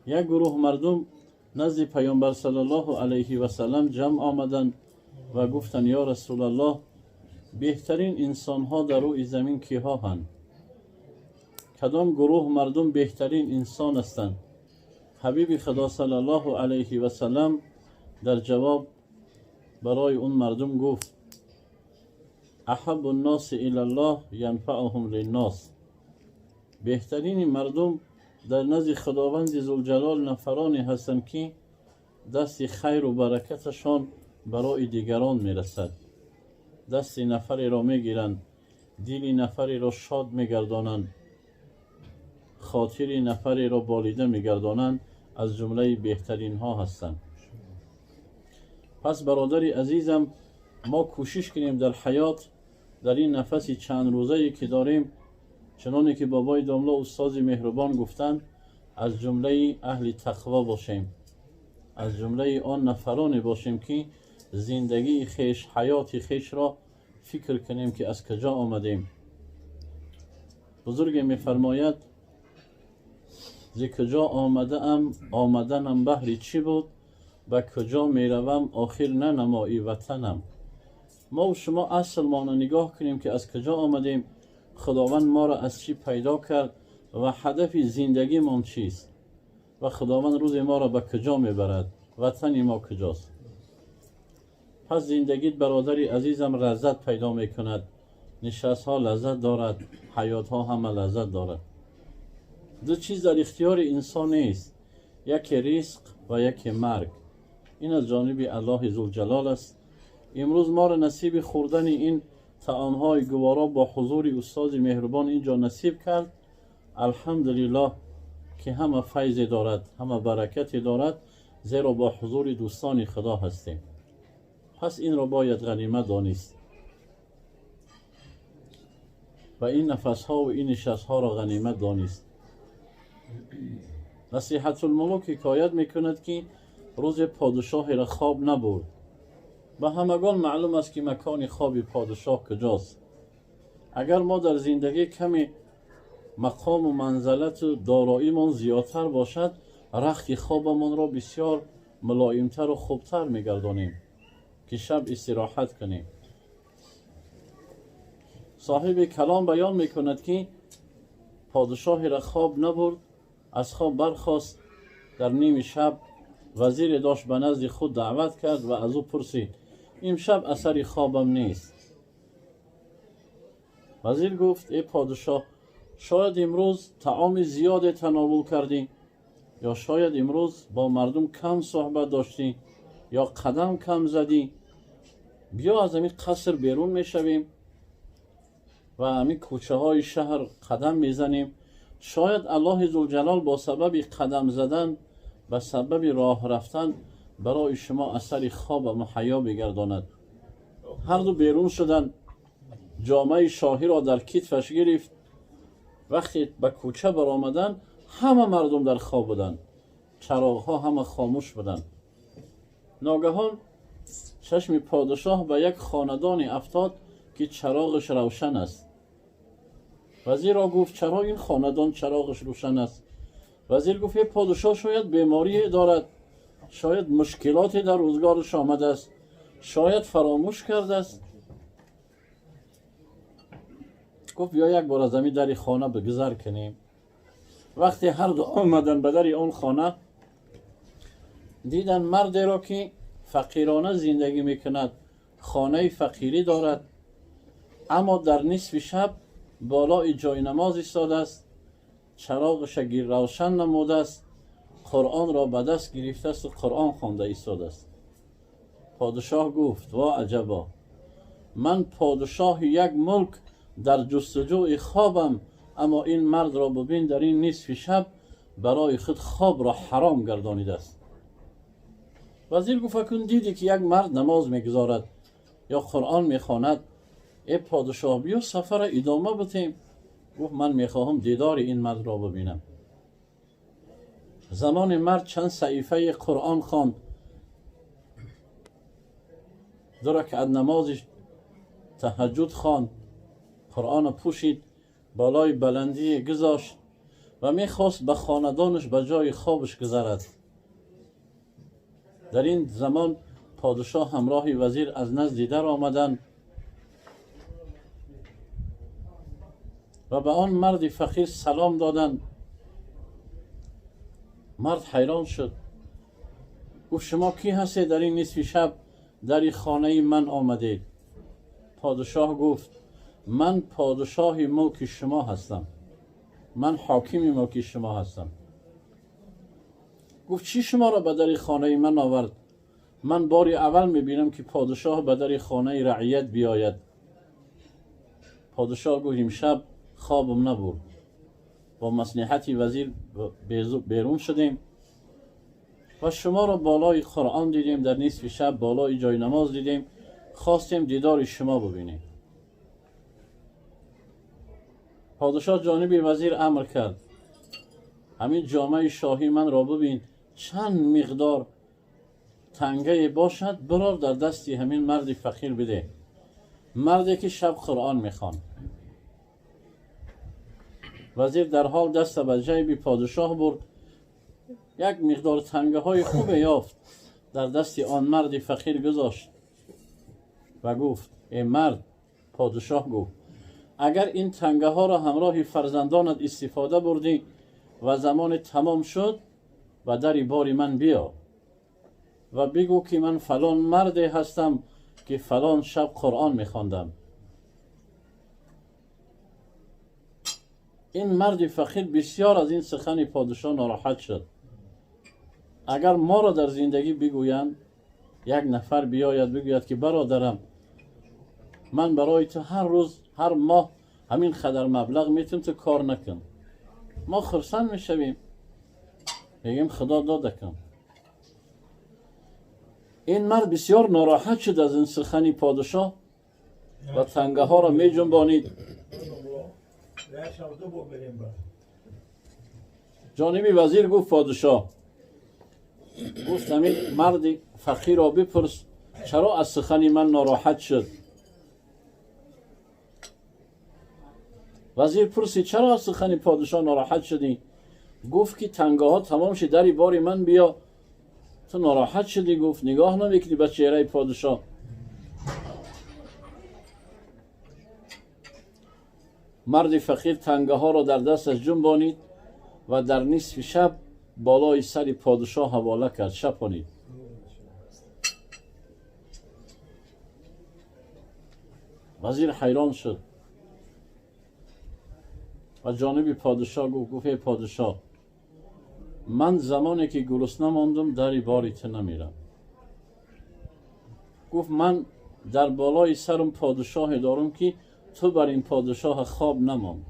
Як гурӯҳ мардум назди Паёмбар саллаллоҳу алайҳи васаллам ҷамъ омаданд ва гуфтанд: ё Расулаллоҳ, беҳтарин инсонҳо дар рӯи замин киҳоҳанд? Кадом гурӯҳ мардум беҳтарин инсон ҳастанд? Ҳабиби Худо саллаллоҳу алайҳи васаллам дар ҷавоб барои он мардум гуфт: аҳаббу нноси илаллоҳ янфаъуҳум линнос. Беҳтарини мардум дар назди Худованди Зулҷалол нафароне ҳастанд, ки дасти хайру баракаташон барои дигарон мерасад. Дасти нафареро мегиранд, дили нафареро шод мегардонанд, хотири нафареро болида мегардонанд, аз ҷумлаи беҳтаринҳо ҳастанд. Пас, бародари азизам, мо кӯшиш кунем дар ҳаёт, дар ин нафаси чанд рӯзае ки дорем, чуноне ки бобои домло, устози меҳрубон гуфтанд, аз ҷумлаи аҳли тақво бошем, аз ҷумлаи он нафароне бошем, ки зиндагии хеш, ҳаёти хешро фикр кунем, ки аз куҷо омадем. Бузурге мефармояд: зи куҷо омадаам, омаданам баҳри чӣ буд, ба куҷо меравам, охир нанамоӣ ватанам. Мову шумо аслмонро нигоҳ кунем, ки аз куҷо омадем, Худованд моро аз чӣ пайдо кард ва ҳадафи зиндагимон чист ва Худованд рӯзе моро ба куҷо мебарад, ватани мо куҷост. Пас зиндагит, бародари азизам, лаззат пайдо мекунад, нишастҳо лаззат дорад, ҳаётҳо ҳама лаззат дорад. Ду чиз дар ихтиёри инсон нест: яке ризқ ва яке марг. Ин аз ҷониби Аллоҳи Зулҷалол аст. Имрӯз моро насиби хӯрдани ин таомҳои гуворо бо ҳузури устози меҳрубон инҷо насиб кард. Алҳамдулиллоҳ, ки ҳама файзе дорад, ҳама баракате дорад, зеро бо ҳузури дӯстони Худо ҳастем. Пас инро бояд ғанимат донист ва ин нафасҳову ин нишастҳоро ғанимат донист. Насиҳатулмулук ҳикоят мекунад, ки рӯзе подшоҳеро хоб набурд. Ба ҳамагон маълум аст, ки макони хоби подшоҳ куҷост. Агар мо дар зиндагӣ каме мақому манзалату дороимон зиёдтар бошад, рахти хобамонро бисёр мулоимтару хубтар мегардонем, ки шаб истироҳат кунем. Соҳиби калом баён мекунад, ки подшоҳеро хоб набурд. Аз хоб бархост дар ними шаб, вазире дошт, ба назди худ даъват кард ва аз ӯ пурсид: имшаб асари хобам нест. Вазир гуфт: э подшоҳ, шояд имрӯз таоми зиёде тановул кардӣ, ё шояд имрӯз бо мардум кам суҳбат доштӣ, ё қадам кам задӣ. Биё, аз ҳамин қаср берун мешавем ва ҳамин кӯчаҳои шаҳр қадам мезанем. Шояд Аллоҳи Зулҷалол бо сабаби қадам задан, ба сабаби роҳ рафтан барои шумо асари хоба муҳайё бигардонад. Ҳарду берун шуданд. Ҷомаи шоҳиро дар китфаш гирифт. Вақте ба кӯча баромаданд, ҳама мардум дар хоб буданд, чароғҳо ҳама хомӯш буданд. Ногаҳон чашми подшоҳ ба як хонадоне афтод, ки чароғаш равшан аст. Вазирро гуфт: чаро ин хонадон чароғаш рӯшан аст? Вазир гуфт: э подшоҳ, шояд беморие дорад, шояд мушкилоте дар рӯзгораш омадааст, шояд фаромӯш кардааст. Гуфт: биё, як бор аз ҳамин дари хона бигузар кунем. Вақте ҳарду омаданд ба дари он хона, диданд мардеро, ки фақирона зиндагӣ мекунад, хонаи фақирӣ дорад, аммо дар нисфи шаб болои ҷойнамоз истодааст, чароғаша равшан намудааст, Қуръонро ба даст гирифтаасту Қуръон хонда истодааст. Подшоҳ гуфт: во аҷабо, ман подшоҳи як мулк дар ҷустуҷӯи хобам, аммо ин мардро бубин, дар ин нисфи шаб барои худ хобро ҳаром гардонидааст. Вазир гуфт: акун дидӣ, ки як мард намоз мегузорад ё Қуръон мехонад. Э подшоҳ, биё, сафара идома бутем. Гуфт: ман мехоҳам дидори ин мардро бибинам. Замоне мард чанд саҳифаи Қуръон хонд, ду ракъат намози таҳаҷҷуд хонд, Қуръонро пӯшид, болои баландие гузошт. و میخواست به خاندانش به جای خوابش گذرد. در این زمان پادشاه همراه وزیر از نزد در آمدند و به آن مرد فقیر سلام دادند. مرد حیران شد، گفت شما کی هستید در این نصف شب در خانه من آمدید؟ پادشاه گفت من پادشاه ملک شما هستم، من حاکم ملک شما هستم. گفت چی شما را به در خانه من آورد؟ من باری اول میبینم که پادشاه به در خانه رعیت بیاید. پادشاه گفت امشب خوابم نبرد، با مصلحت وزیر بیرون شدیم و شما را بالای قرآن دیدیم، در نصف شب بالای جای نماز دیدیم، خواستیم دیدار شما ببینیم. پادشاه جانب وزیر امر کرد همین جامعه شاهی من را ببین، چند مقدار تنگه باشد برار در دستی همین مرد فقیر بده، مردی که شب قرآن میخوان. وزیر در حال دست به جیب پادشاه برد، یک مقدار تنگه های خوب یافت، در دست آن مرد فقیر گذاشت و گفت ای مرد، پادشاه گفت اگر این تنگه ها را همراه فرزندانت استفاده بردی و زمان تمام شد و در بار من بیا و بگو که من فلان مرد هستم که فلان شب قرآن میخواندم. این مرد فقیر بسیار از این سخن پادشاه ناراحت شد. اگر ما را در زندگی بگویند، یک نفر بیاید بگوید که برادرم من برای تو هر روز هر ماه همین قدر مبلغ میتونم، تو کار نکن، ما خرسند میشویم، میگیم خدا داده کن. این مرد بسیار ناراحت شد از این سخن پادشاه و تنگه ها را می جنبانید. جانبی وزیر گفت پادشاه، گفت همین مرد فقیر را بپرس چرا از سخن من ناراحت شد. وزیر پرسید چرا از سخن پادشاه ناراحت شدی؟ گفت که تنگه ها تمام شد، در بار من بیا، تو ناراحت شدی؟ گفت نگاه نمیکنی به چهره پادشاه. مرد فقیر تنگه ها را در دستش جنبانید و در نصف شب بالای سر پادشاه حواله کرد، شپانید. وزیر حیران شد و جانب پادشاه گفت ای پادشاه، من زمانی که گرسنه ماندم در باری تو نمیرم. گفت من در بالای سرم پادشاه دارم که تو بر این پادشاه خواب نمان،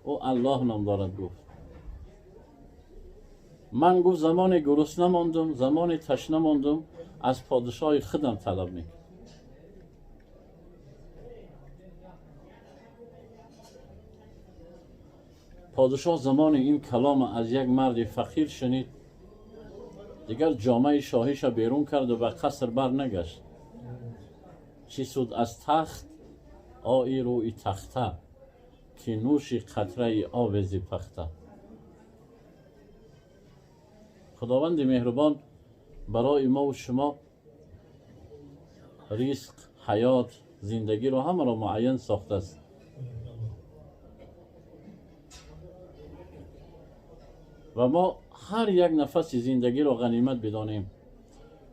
او الله نام دارد. گفت من، گفت زمان گرسنه ماندم، زمان تشنه ماندم، از پادشاه خودم طلب میکنم. پادشاه زمان این کلام از یک مرد فقیر شنید، دیگر جامعه شاهیش بیرون کرد و به قصر بر نگشت. چی سود از تخت آی روی تخته، که نوشی قطره آب زی پخته. خداوند مهربان برای ما و شما رزق، حیات، زندگی را همه را معین ساخته است. و ما هر یک نفس زندگی را غنیمت بدانیم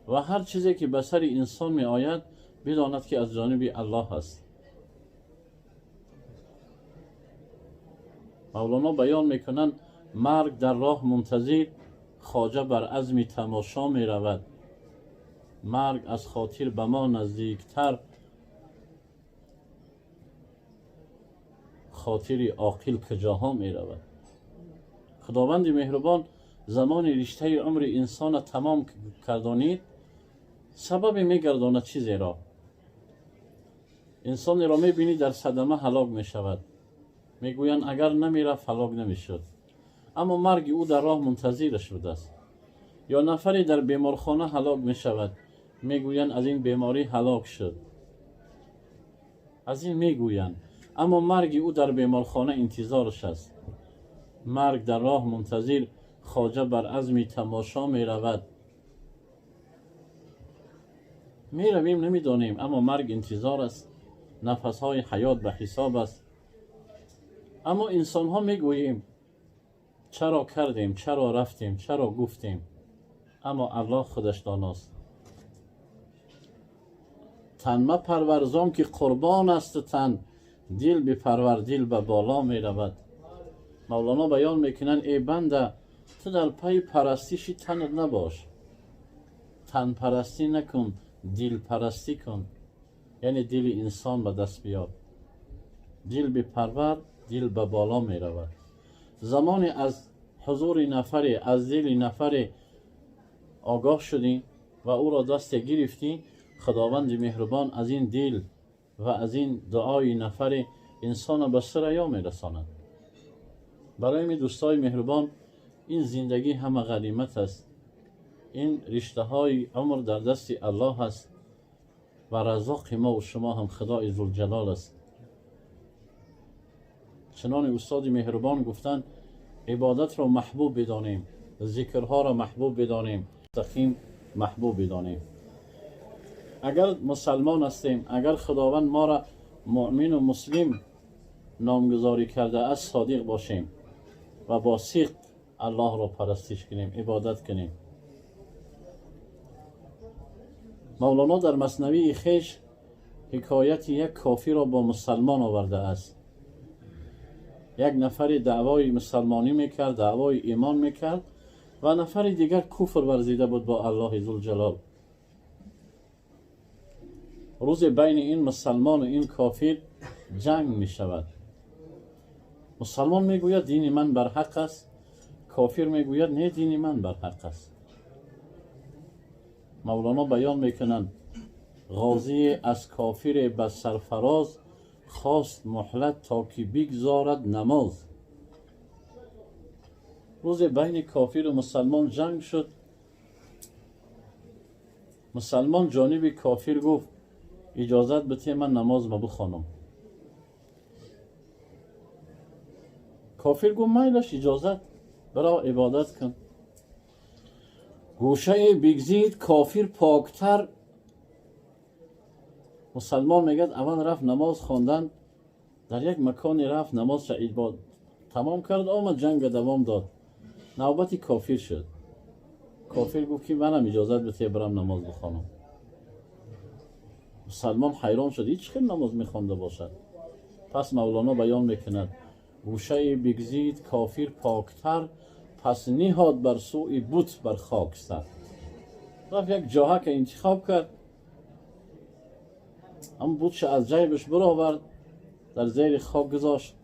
و هر چیزی که به سر انسان می آید بداند که از جانب الله است. مولانا بیان میکنند مرگ در راه منتظر، خواجه بر عزم تماشا می رود. مرگ از خاطر به ما نزدیکتر، خاطر عاقل کجاها می رود. خداوند مهربان زمان رشته عمر انسان تمام کردانید، سبب میگرداند چیزی را. انسانی را میبینی در صدمه هلاک میشود، میگویند اگر نمیرفت هلاک نمیشد، اما مرگ او در راه منتظرش بوده است. یا نفری در بیمارخانه هلاک میشود، میگویند از این بیماری هلاک شد، از این میگویند، اما مرگ او در بیمارخانه انتظارش است. Марг дар роҳ мунтазир, хоҷа бар азми тамошо меравад. Меравем, намедонем, аммо марг интизор аст. Нафасҳои ҳаёт ба ҳисоб аст. Аммо инсонҳо мегӯем чаро кардем, чаро рафтем, чаро гуфтем, аммо Аллоҳ худаш доност. Тан мапарвар зон ки қурбон аст тан, дил бипарвар, дил ба боло меравад. Мавлоно баён мекунанд: эй банда, ту дар пайи парастиши танат набош, танпарастӣ накун, дилпарастӣ кун. Яъне дили инсон ба даст биёр. Дил бипарвар, дил ба боло меравад. Замоне аз ҳузури нафаре, аз дили нафаре огоҳ шудӣ ва ӯро дасте гирифтӣ, худованди меҳрубон аз ин дил ва аз ин дуои нафаре инсонро ба сурайё мерасонад. Барои ми дӯстои меҳрубон, ин зиндагӣ ҳама ғанимат аст. Ин риштаҳои умр дар дасти Аллоҳ аст ва разоқи мо ва шумо ҳам Худои Зулҷалол аст. Чунони устоди меҳрубон гуфтанд, ибодатро маҳбуб бидонем, зикрҳоро маҳбуб бидонем, мустақим маҳбуб бидонем. Агар мусалмон ҳастем, агар Худованд моро муъмину муслим номгузорӣ карда аст, содиқ бошем ва бо сиқ Аллоҳро парастиш кунем, ибодат кунем. Мавлоно дар маснавии хеш ҳикояти як кофирро бо мусалмон овардааст. Як нафари даъвои мусалмонӣ мекард, даъвои имон мекард ва нафари дигар куфр варзида буд бо Аллоҳи Зулҷалол. Рӯзе байни ин мусалмону ин кофир ҷанг мешавад. Мусалмон мегӯяд дини ман барҳақ аст, кофир мегӯяд не, дини ман барҳақ аст. Мавлоно баён мекунанд: ғозие аз кофире ба сарфароз хост муҳлат то ки бигзорад намоз. Рӯзе байни кофиру мусалмон ҷанг шуд. Мусалмон ҷониби кофир гуфт: иҷозат бите ман намозма бихонам. Кофир гуфт: майлаш, иҷозат, бирав ибодат кун. Гӯшае бигзид кофир поктар. Мусалмон мегӯяд аввал рафт намоз хондан, дар як маконе рафт намозша тамом кард, омад ҷанга давом дод. Навбати кофир шуд. Кофир гуфт ки манам иҷозат бите бирам намоз бихонам. Мусалмон ҳайрон шуд, ҳеҷ хел намоз мехонда бошад. Пас Мавлоно баён мекунад: гӯшае бигзид кофир поктар, пас ниҳод бар сӯи бут бар хок сар. Рафт як ҷоҳака интихоб кард, ҳам бутша аз ҷайбаш баровард, дар зери хок гузошт,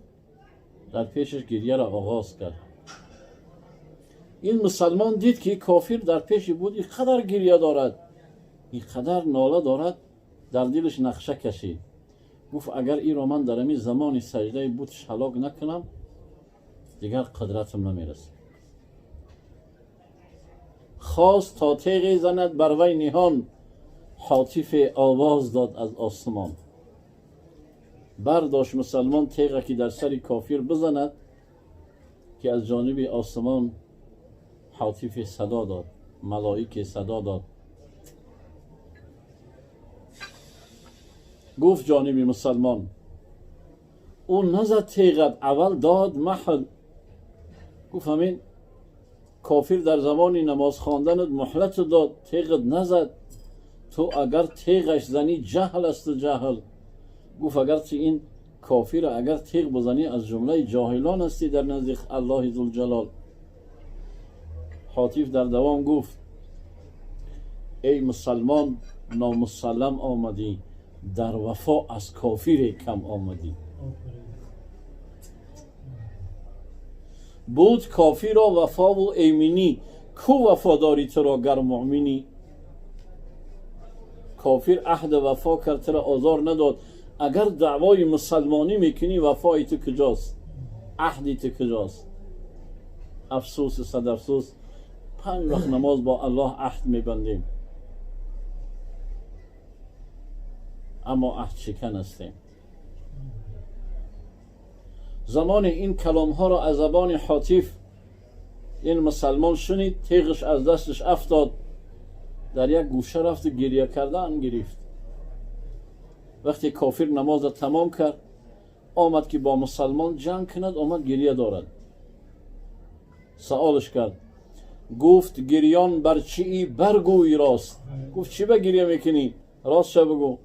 дар пешаш гирьяро оғоз кард. Ин мусалмон дид ки кофир дар пеши бут ин қадар гирья дорад, ин қадар нола дорад, дар дилаш нақша кашид. Гуфт: агар инро ман дар ҳамин замони саҷдаи бутш ҳалок накунам, дигар қудратам намерасад. Хост то теғе занад бар вай ниҳон, ҳотифе овоз дод аз осмон. Бардошт мусалмон теға ки дар сари кофир бизанад, ки аз ҷониби осмон ҳотифе садо дод, малоике садо дод. Гуфт ҷониби мусалмон: ӯ назад теғат, аввал дод маҳл. Гуфт: ҳамин кофир дар замони намоз хонданат муҳлату дод, теғат назад, ту агар теғаш занӣ ҷаҳл асту ҷаҳл. Гуфт: агар ту ин кофира агар теғ бизанӣ, аз ҷумлаи ҷоҳилон ҳастӣ дар назди Аллоҳи Зулҷалол. Ҳотиф дар давом гуфт: эй мусалмон, номусаллам омадӣ, дар вафо аз кофире кам омадӣ. Буд кофиро вафову эминӣ, ку вафодорӣ туро гар муъминӣ? Кофир аҳду вафо кард, туро озор надод. Агар даъвои мусалмонӣ мекунӣ, вафои ту куҷост? Аҳди ту куҷост? Афсӯсу сад афсӯс, 5 вақт намоз бо Аллоҳ аҳд мебандем, аммо аҳдшикан ҳастем. Замони ин каломҳоро аз забони Ҳотиф ин мусалмон шунид, теғш аз дасташ афтод, дар як гӯша рафту гиря кардан гирифт. Вақте кофир намоза тамом кард, омад ки бо мусалмон ҷанг кунад, омад гиря дорад. Саолаш кард, гуфт: гирён бар чии баргӯй рост? Гуфт: чӣ ба гиря мекунӣ? Ростша бигӯ.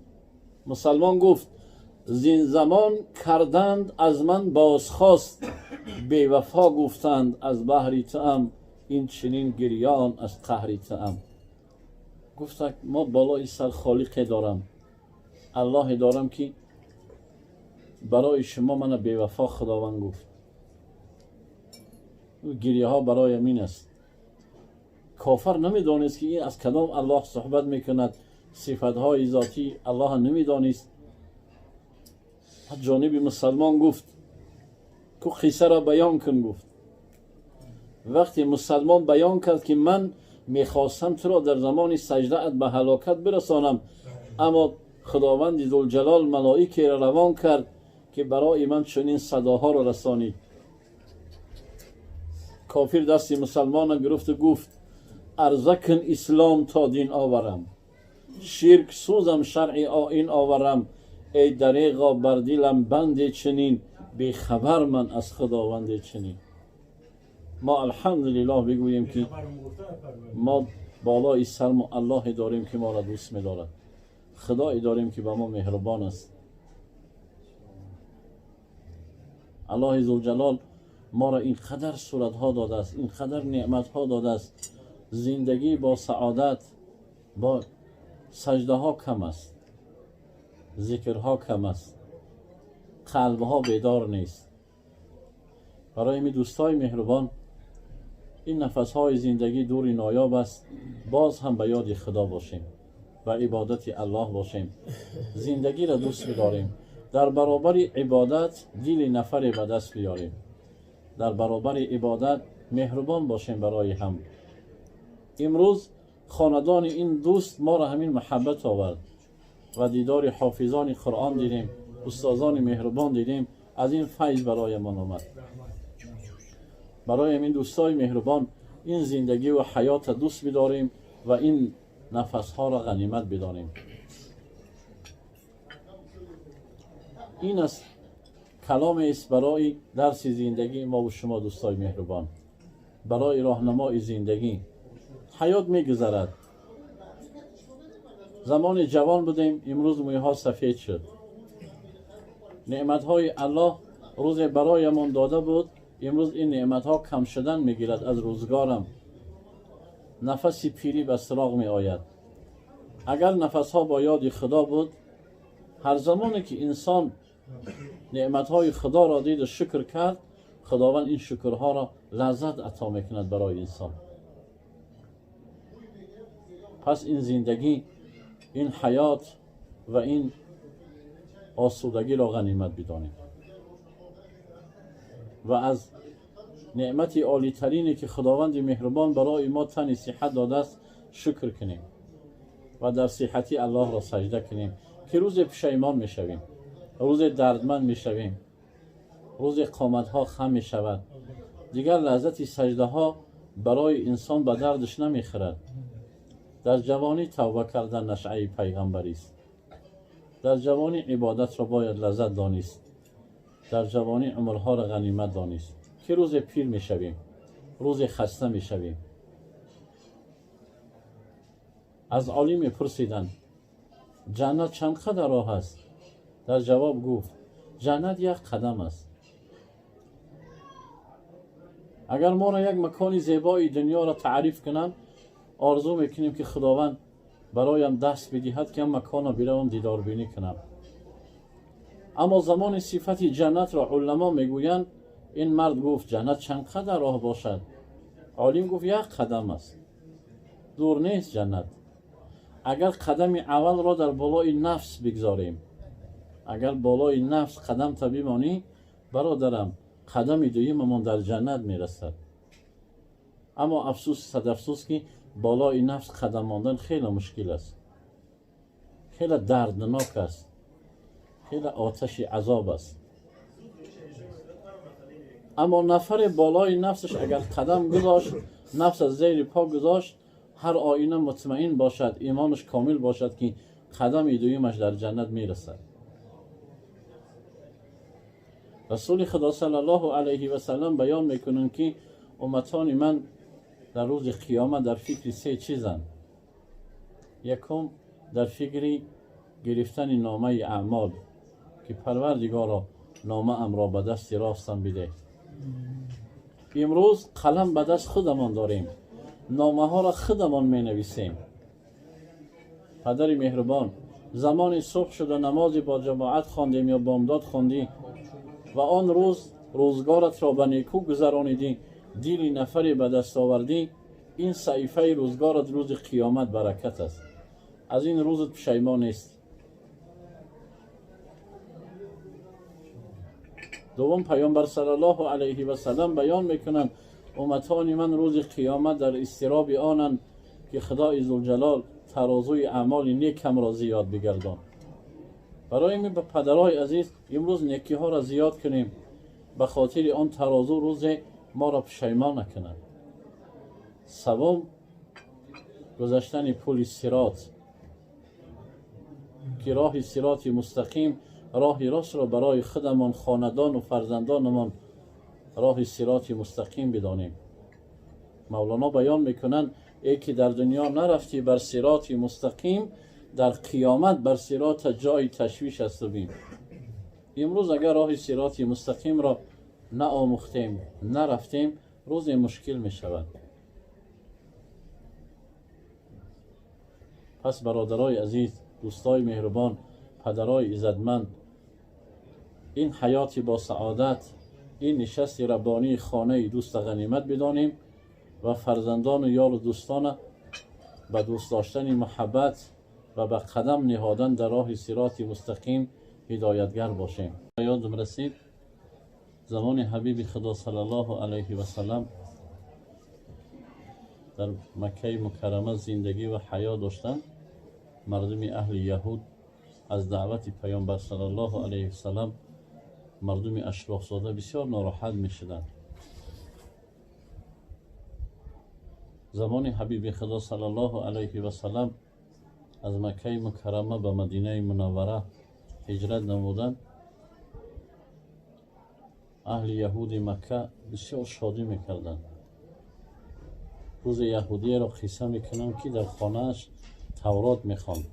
Мусалмон гуфт: зин замон карданд аз ман бозхост, бевафо гуфтанд аз баҳри туам, ин чунин гирён аз қаҳри туам. Гуфт: мо болои сар холиқе дорам, аллоҳе дорам, ки барои шумо мана бевафо худованд гуфт. Гиряҳо барои амин аст. Кофар намедонист, ки ин аз кадом аллоҳ суҳбат мекунад, сифатҳои зотии аллоҳ намедонист. Ҷониби мусалмон гуфт: ку қиссаро баён кун. Гуфт, вақте мусалмон баён кард, ки ман мехостам туро дар замони саҷдаат ба ҳалокат бирасонам, аммо худованди зулҷалол малоикеро равон кард, ки барои ман чунин садоҳоро расонид. Кофир дасти мусалмонро гирифту гуфт: арза кун ислом то дин оварам, ширк сӯзам, шаръи оин оварам. Эй дареғо бар дилам банде чунин, бехабар ман аз худованде чунин. Мо алҳамдулиллоҳ бигӯем, ки мо болои сармо аллоҳе дорем, ки моро дӯст медорад, худое дорем, ки ба мо меҳрубон аст. Аллоҳи зулҷалол моро ин қадар суратҳо додааст, ин қадар неъматҳо додааст. Зиндагӣ бо саодат, бо саҷдаҳо кам аст, зикрҳо кам аст, қалбҳо бедор нест. Барои ин дӯстои меҳрубон, ин нафасҳои зиндагӣ дури ноёб аст. Боз ҳам ба ёди худо бошем, ба ибодати аллоҳ бошем, зиндагиро дӯст бидорем, дар баробари ибодат дили нафаре ба даст биёрем, дар баробари ибодат меҳрубон бошем барои ҳам. Имрӯз хонадони ин дӯст моро ҳамин муҳаббат овард ва дидори ҳофизони Қуръон дидем, устозони меҳрубон дидем, аз ин файз бароямон омад. Барои ҳамин дӯстои меҳрубон, ин зиндагӣ ва ҳаётро дӯст бидорем ва ин нафасҳоро ғанимат бидонем. Ин аст каломест барои дарси зиндагии мо ва шумо, дӯстои меҳрубон, барои роҳнамои зиндагӣ. Ҳаёт мегузарад. Замони ҷавон будем, имрӯз мӯйҳо сафед шуд. Неъматҳои аллоҳ рӯзе бароямон дода буд, имрӯз ин неъматҳо кам шудан мегирад аз рӯзгорам. Нафаси пирӣ ба сироғ меояд. Агар нафасҳо бо ёди худо буд, ҳар замоне ки инсон неъматҳои худоро диду шукр кард, худованд ин шукрҳоро лаззат ато мекунад барои инсон. Пас ин зиндагӣ, ин ҳаёт ва ин осудагиро ғанимат бидонем ва аз неъмати олитарине, ки худованди меҳрубон барои мо тани сиҳат додааст, шукр кунем ва дар сиҳатӣ аллоҳро саҷда кунем, ки рӯзе пушаймон мешавем, рӯзе дардманд мешавем, рӯзе қоматҳо хам мешавад. Дигар лаззати саҷдаҳо барои инсон ба дардаш намехӯрад. Дар ҷавонӣ тавба кардан нашъаи пайғамбарист. Дар ҷавонӣ ибодатро бояд лаззат донист. Дар ҷавонӣ умрҳоро ғанимат донист, ки рӯзе пир мешавем, рӯзе хаста мешавем. Аз олим мепурсиданд: ҷаннат чанд қадар роҳ аст? Дар ҷавоб гуфт: ҷаннат як қадам аст. Агар моро як макони зебои дунёро таъриф кунанд, орзу мекунем, ки худованд бароям даст бидиҳад, ки ам маконро биравам дидорбинӣ кунам. Аммо замони сифати ҷаннатро уламо мегӯянд, ин мард гуфт: ҷаннат чанд қадар роҳ бошад? Олим гуфт: як қадам аст, дур нест ҷаннат. Агар қадами аввалро дар болои нафс бигзорем, агар болои нафс қадамта бимонӣ, бародарам, қадами дуюмамон дар ҷаннат мерасад. Аммо афсӯс, садафсӯс, ки болои нафс қадам мондан хеле мушкил аст, хеле дарднок аст, хеле оташи азоб аст. Аммо нафари болои нафсаш агар қадам гузошт, нафс аз зери по гузошт, ҳар оина мутмаин бошад, имонаш комил бошад, ки қадами дуюмаш дар ҷаннат мерасад. Расули Худо саллаллоҳу алайҳи васаллам баён мекунанд, ки умматони ман дар рӯзи қиёмат дар фикри се чизанд. Якум, дар фикри гирифтани номаи аъмол, ки Парвардигоро, номаамро ба дасти ростам бидеҳ. Имрӯз қалам ба даст худамон дорем, номаҳоро худамон менависем. Падари меҳрубон, замони субҳ шуда намози бо ҷамоат хондем ё бомдод хондӣ ва он рӯз рӯзгоратро ба некӯ гузаронидӣ, дили нафаре ба даст овардӣ, ин саҳифаи рӯзгорат рӯзи қиёмат баракат аст. Аз ин рӯзат пушаймон нест. Дуввум, Паёмбар саллаллоҳу алайҳи васаллам баён мекунанд, умматони ман рӯзи қиёмат дар изтироби онанд, ки Худои Зулҷалол тарозуи аъмоли некамро зиёд бигардон. Барои ин ба падарои азиз, имрӯз некиҳоро зиёд кунем, ба хотири он тарозу рӯзе моро пушаймон накунад. Севум, гузаштани пули сирот, ки роҳи сироти мустақим, роҳи ростро барои худамон, хонадону фарзандонамон роҳи сироти мустақим бидонем. Мавлоно баён мекунанд, эй ки дар дунё нарафтӣ бар сироти мустақим, дар қиёмат бар сирота ҷои ташвиш асту бим. Имрӯз агар роҳи сироти мустақимро наомӯхтем, нарафтем, рӯзе мушкил мешавад. Пас бародарои азиз, дӯстои меҳрубон, падарои иззатманд, ин ҳаёти бо саодат, ин нишасти раббонии хонаи дӯста ғанимат бидонем ва фарзандону ёру дӯстона ба дӯст доштани муҳаббат ва ба қадам ниҳодан дар роҳи сироти мустақим ҳидоятгар бошем. Ёдам расид, замони ҳабиби Худо саллаллоҳу алайҳи васаллам дар Маккаи Мукаррама зиндагӣ ва ҳаё доштанд. Мардуми аҳли яҳуд аз даъвати Паёмбар саллаллоҳу алайҳи васаллам мардуми ашрофзода бисёр нороҳат мешуданд. Замони ҳабиби Худо саллаллоҳу алайҳи васаллам аз Маккаи Мукаррама ба Мадинаи Мунаввара ҳиҷрат намуданд, аҳли яҳуди Макка бисёр шодӣ мекарданд. Рӯзи яҳудияро қисса мекунанд, ки дар хонааш Таврот мехонд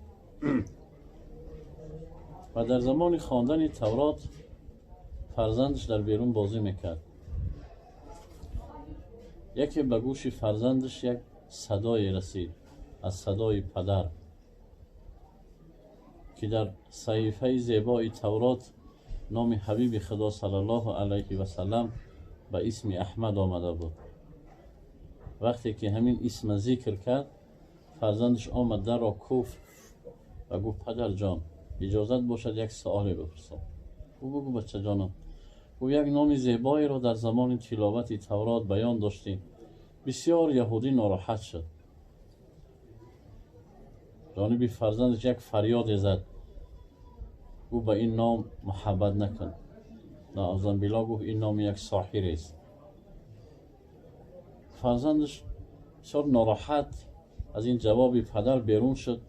ва дар замони хондани Таврот фарзандаш дар берун бозӣ мекард. Яке ба гӯши фарзандаш як садое расид, аз садои падар, ки дар саҳифаи зебои Таврот номи ҳабиби Худо саллаллоҳу алайҳи васаллам ба исми Аҳмад омада буд. Вақте ки ҳамин исма зикр кард, фарзандаш омад, дарро куфт ва гуфт: падарҷон, иҷозат бошад як суоле бипурсам? Гӯ: бигӯ, бачаҷонам. Гӯ: як номи зебоеро дар замони тиловати Таврот баён доштем. Бисёр яҳудӣ нороҳат шуд. Ҷониби фарзандаш як фарёде зад, гӯ: ба ин ном муҳаббат накун. Наъузан биллоҳ, гуфт, ин номи як соҳирест. Фарзандаш бисёр нороҳат аз ин ҷавоби падар берун шуд.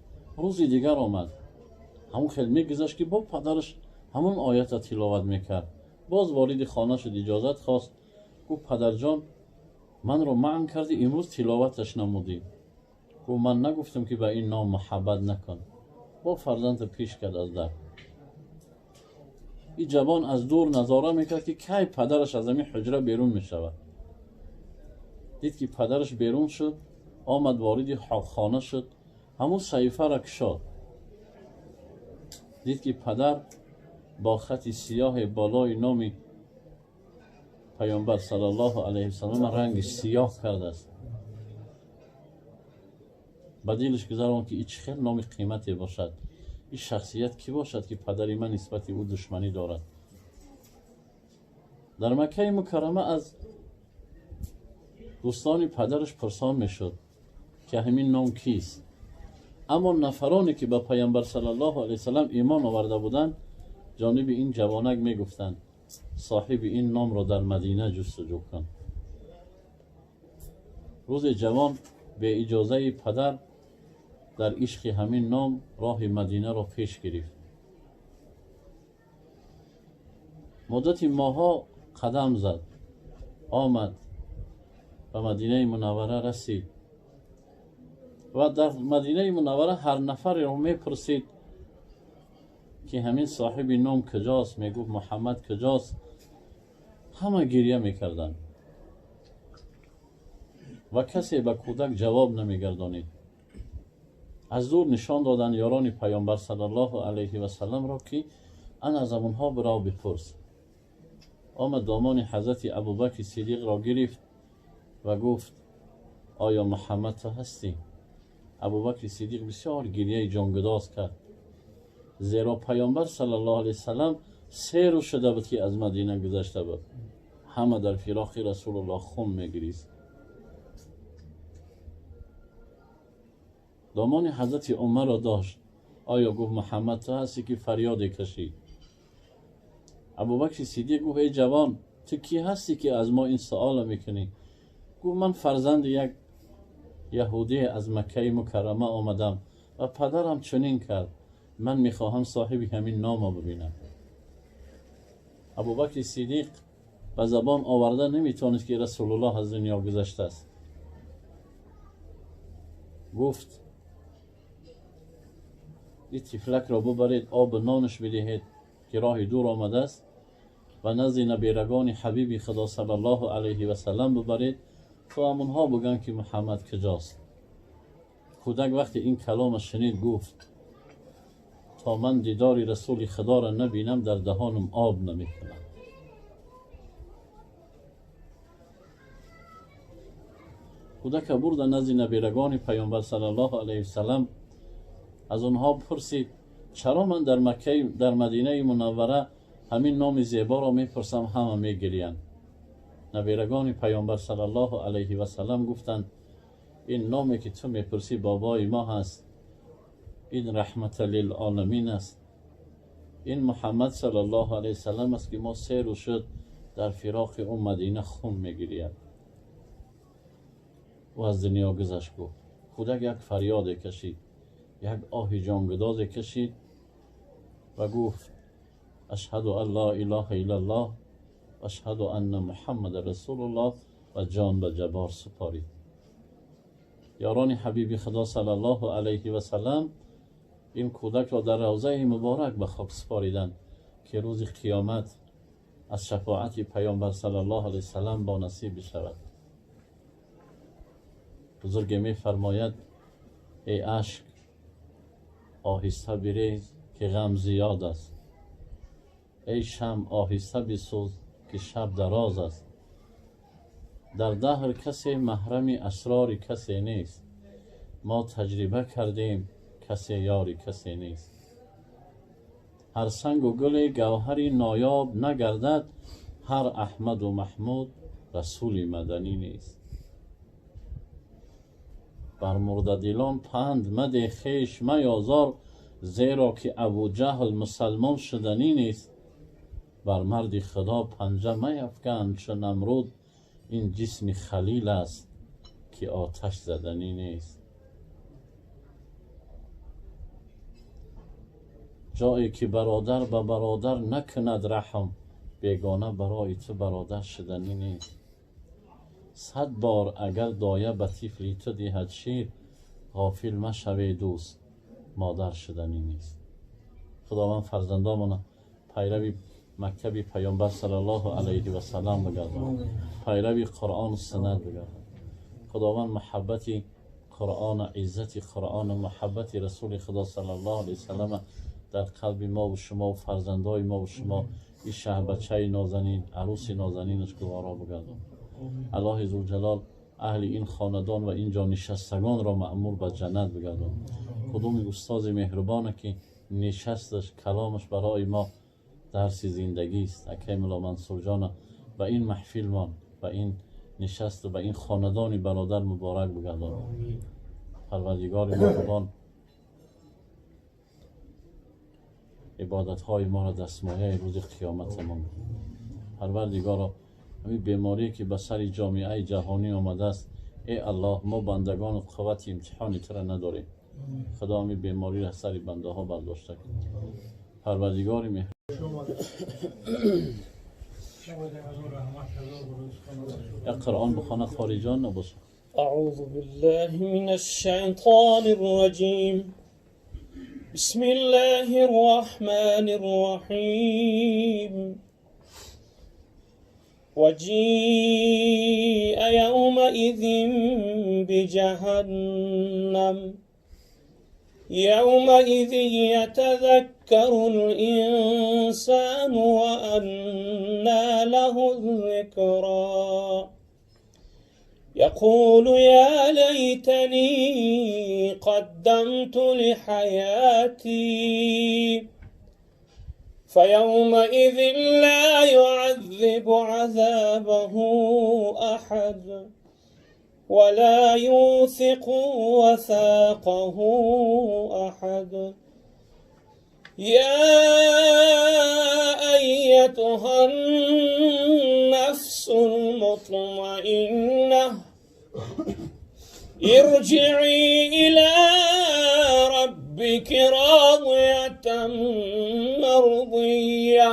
Рӯзи дигар омад, ҳамон хел мегузашт, ки бо падараш ҳамон оята тиловат мекард. Боз вориди хона шуд, иҷозат хост. Гуфт: падарҷон, манро маън кардӣ, имрӯз тиловаташ намудӣ. Гуфт: ман нагуфтам, ки ба ин ном муҳаббат накун? Бо фарзанда пеш кард аз дар. Ин ҷавон аз дур назора мекард, ки кай падараш аз ҳамин ҳуҷра берун мешавад. Дид, ки падараш берун шуд, омад, вориди хона шуд, ҳамун саҳифаро кушод. Дид, ки падар бо хати сиёҳе болои номи Паёмбар саллаллоҳу алайҳи васаллам ранги сиёҳ кардааст. Ба дилаш гузарон, ки и чӣ хел номи қимате бошад, ин шахсият кӣ бошад, ки падари ман нисбати ӯ душманӣ дорад. Дар Маккаи Мукаррама аз дӯстони падараш пурсон мешуд, ки ҳамин ном кист. Аммо нафароне, ки ба Паёмбар саллаллоҳу алайҳи васаллам имон оварда буданд, ҷониби ин ҷавонак мегуфтанд: соҳиби ин номро дар Мадина ҷустуҷӯ кун. Рӯзи ҷавон бе иҷозаи падар дар ишқи ҳамин ном роҳи Мадинаро пеш гирифт. Муддати моҳҳо қадам зад, омад ба Мадинаи Мунаввара расид ва дар Мадинаи Мунаввара ҳар нафареро мепурсид ки ҳамин соҳиби ном куҷост, мегуфт Муҳаммад куҷост. Ҳама гиря мекарданд ва касе ба кӯдак ҷавоб намегардонид. Аз дур нишон доданд ёрони Паёмбар саллаллоҳу алайҳи васалламро ки ана аз онҳо бирав бипурс. Омад домони ҳазрати Абубакри Сиддиқро гирифт ва гуфт: оё Муҳаммад ту ҳастӣ? Абубакри Сиддиқ бисёр гирияи ҷонгудоз кард, зеро Паёмбар саллаллоҳу алайҳи васаллам 3 рӯз шуда буд ки аз Мадина гузашта буд. Ҳама дар фироқи Расулуллоҳ хун мегирист. Домони ҳазрати Умарро дошт. Оё гуфт Муҳаммад ту ҳастӣ ки фарёде кашид? Абубакри Сиддиқ гуфт: эй ҷавон, ту кӣ ҳастӣ ки аз мо ин суолро мекунӣ? Гуфт: ман фарзанди як яҳудӣ аз Маккаи Мукаррама омадам ва падарам чунин кард. Ман мехоҳам соҳиби ҳамин номро бибинам. Абубакри Сиддиқ ба забон оварда наметавонист ки Расулуллоҳ аз дунё гузаштааст. Гуфт: ин тифлакро бубаред, об нонаш бидиҳед ки роҳи дур омадааст ва назди набирагони ҳабиби Худо саллаллоҳу алайҳи васаллам бубаред то ҳамонҳо бигӯянд ки Муҳаммад куҷост. Кӯдак вақте ин каломро шунид гуфт: то ман дидори Расули Худоро набинам дар даҳонам об намекунам. Кӯдакро бурда назди набирагони Паёмбар саллаллоҳу алайҳи васаллам. Аз онҳо пурсид: чаро ман дар Мадинаи Мунаввара ҳамин номи зеборо мепурсам, ҳама мегириянд? Набирагони Паёмбар саллаллоҳу алайҳи васаллам гуфтанд: ин номе ки ту мепурсӣ бобои мо ҳаст, ин раҳмата лилоламин аст, ин Муҳаммад саллаллоҳу алайҳи васаллам аст ки мо 3 рӯз шуд дар фироқи ӯ Мадина хун мегирияд. Ӯ аз дунё гузашт. Гуфт кӯдак як фарёде кашид, як оҳи ҷонгудозе кашид ва гуфт: ашҳаду ан ло илоҳа иллаллоҳ ва ашҳаду анна муҳаммада расулуллоҳ, ва ҷон ба ҷаббор супорид. Ёрони ҳабиби Худо саллаллоҳу алайҳи васаллам ин кӯдакро дар равзаи муборак ба хок супориданд ки рӯзи қиёмат аз шафоати Паёмбар саллаллоҳу алайҳи васаллам бо насиб бишавад. Бузурге мефармояд: эй ашк, оҳиста бирез ки ғам зиёд аст, эй шам, оҳиста бисӯз ки шаб дароз аст. Дар даҳр касе маҳрами асрори касе нест, мо таҷриба кардем касе ёри касе нест. Ҳар сангу гуле гавҳари ноёб нагардад, ҳар Аҳмаду Маҳмуд расули маданӣ нест. Бар мурдадилон панд мадеҳ, хеш маёзор, зеро ки Абуҷаҳл мусалмон шуданӣ нест. Бар марди Худо панҷа маяфкан чу Намруд, ин ҷисми халил аст ки оташ заданӣ нест. Ҷое ки бародар ба бародар накунад раҳм, бегона барои ту бародар шуданӣ нест. 100 бор агар доя ба тифли ту диҳад шир, ғофил машаве дӯст, модар шуданӣ нест. Худованд фарзандомона пайрави мактаби Паёмбар саллаллоҳу алайҳи васаллам бигардонад, пайрави Қуръону суннат бигардонад. Худованд муҳаббати Қуръону иззати Қуръону муҳаббати Расули Худо саллаллоҳу алайҳи васаллам дар қалби мо ва шумо ва фарзандои мо ва шумо ин шаҳбачаи нозанин, арӯси нозанинаш гуворо бигардонад. Аллоҳи зулҷалол аҳли ин хонадон ва ин ҷо нишастагонро маъмур ба ҷаннат бигардонад. Кудуми устози меҳрубоне ки нишасташ, каломаш барои мо дарси зиндагист, акай Мулло Мансурҷона ба ин маҳфилмон, ба ин нишасту ба ин хонадони бародар муборак бигардонад. Парвардигори меҳрубон ибодатҳои моро дастмояи рӯзи қиёматамон. Парвардигоро, ҳамин беморие ки ба сари ҷомеаи ҷаҳонӣ омадааст, эй Аллоҳ, мо бандагону қуввати имтиҳони тура надорем. Худо ҳамин бемориро сари бандаҳо бардошта кун. Парвардигори меҳр. Як Қуръон бихона, хориҷон набоша. أعوذ بالله من الشيطان الرجيم. بسم الله الرحمن الرحيم. وجيء يومئذ بجهنم يومئذ يتذكر الإنسان وأنى له الذكرى. يقول يا ليتني قدمت لحياتي فيومئذ لا يعذب عذابه أحد ولا يوثق وثاقه أحد. يا أيتها النفس المطمئنة ارجعي إلى ربك راضية مرضية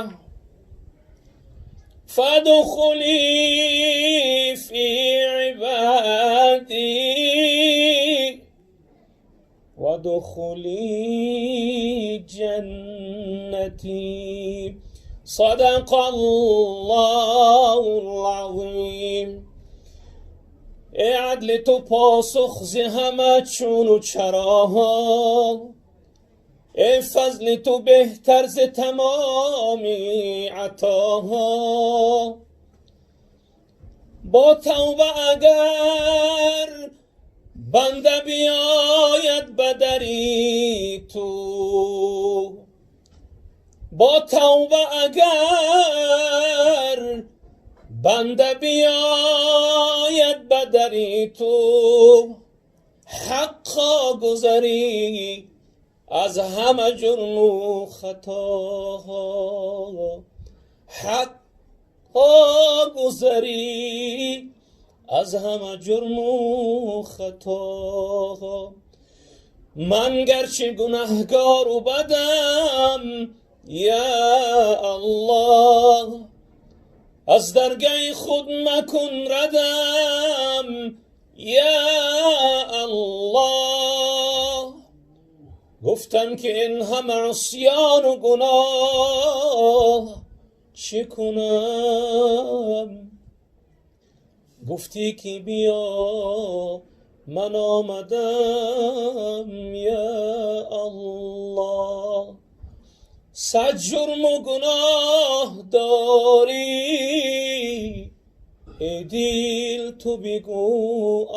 فادخلي في عبادي وادخلي جنتي. صدق الله العظيم. ای عدل تو پاسخ ز همه چون و چراها، ای فضل تو بهتر ز تمامی عطاها. با توبه اگر بنده بیاید به دری تو، با توبه اگر بنده بیاید به دری تو، حقا گذری از همه جرم و خطاها، حقا گذری از همه جرم و خطاها. من گرچه گنهگار و بدم یا الله، از درگه خود مکن ردم یا الله. گفتم که این همه عصیان و گناه چه کنم، گفتی که بیا من آمدم یا الله. صد جرم و گناه داری ای دل تو بگو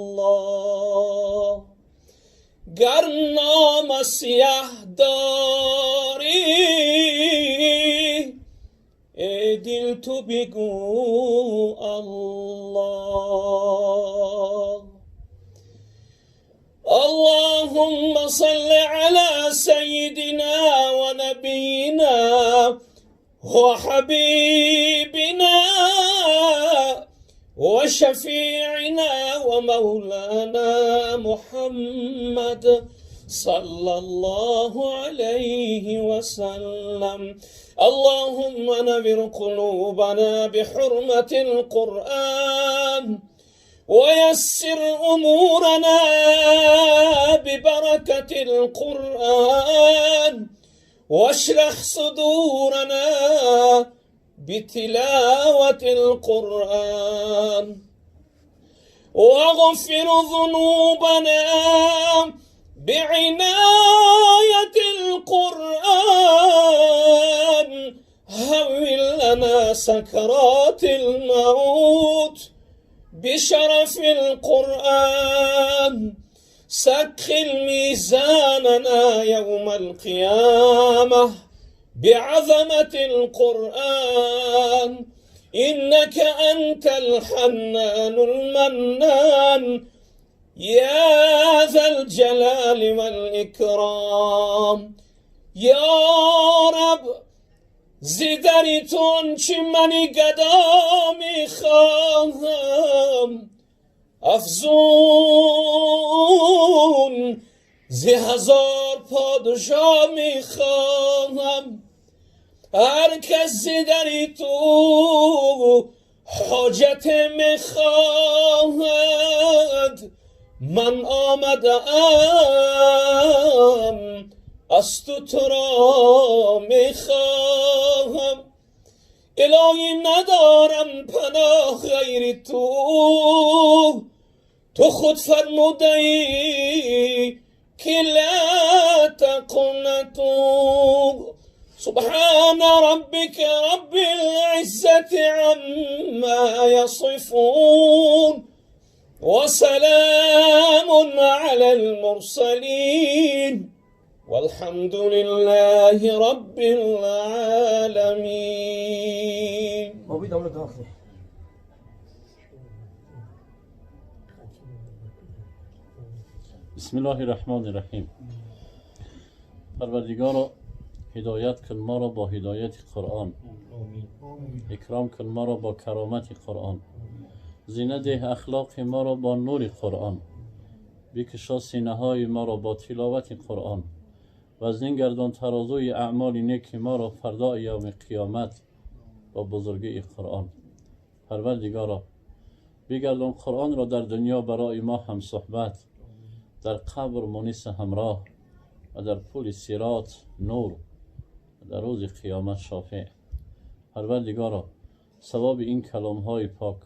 الله، گر نام سیه داری ای دل تو بگو الله. اللهم صل على سيدنا ونبينا وحبيبنا وشفيعنا ومولانا محمد صلى الله عليه وسلم. اللهم نبر قلوبنا بحرمة القرآن، ويسر أمورنا ببركة القرآن، واشرح صدورنا بتلاوة القرآن، واغفر ذنوبنا بعناية القرآن. هون لنا سكرات الموت بشرف القرآن، سخن ميزاننا يوم القيامة بعظمة القرآن، إنك أنت الحنان المنان يا ذا الجلال والإكرام. يا رب زیدری تون چی منی گدا میخواهم، افزون زی هزار پادشاه میخواهم. هر کس زیدری تو حاجت میخواهد، من آمده ام از تو تو را میخواهم. الهی ندارم پناه غیر تو، تو خود فرموده ای که لا تقنطوا. سبحان ربك رب العزة عما يصفون وسلام على المرسلين والحمد لله رب العالمين. بسم الله الرحمن الرحیم. پروردگارا هدایت کن ما را با هدایت قرآن، اکرام کن ما را با کرامت قرآن، زینه ده اخلاق ما را با نور قرآن، بکشا سینه های ما را با تلاوت قرآن، وزنین گردان ترازوی اعمال نیک ما را فردا یوم قیامت با بزرگی قرآن. پروردگارا بگردان قرآن را در دنیا برای ما هم صحبت، در قبر مونس همراه و در پل صراط نور و در روز قیامت شافع. پروردگارا ثواب این کلام های پاک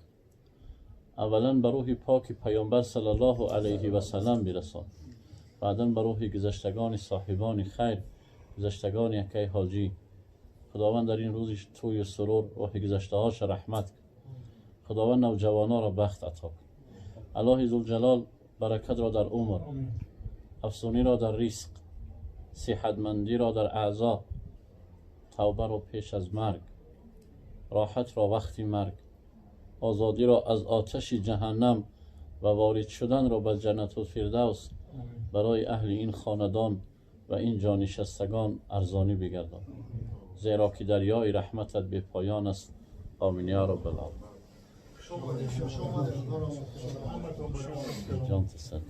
اولا به روح پاک پیامبر صلی الله علیه و سلم برسان، بعدا به روح گذشتگان صاحبان خیر، گذشتگان یکی حاجی. خداوند در این روز توی سرور روح گذشته هاش رحمت کن. خداوند نوجوانا را بخت عطا کن. الله ذوالجلال برکت را در عمر، افزونی را در رزق، صحتمندی را در اعضا، توبه را پیش از مرگ، راحت را وقتی مرگ، آزادی را از آتش جهنم و وارد شدن را به جنت الفردوس برای اهل این خاندان و این جانشستگان ارزانی بگردان، زیرا که دریای رحمتت به پایان است. آمین یا رب العالمین. جان تسلم.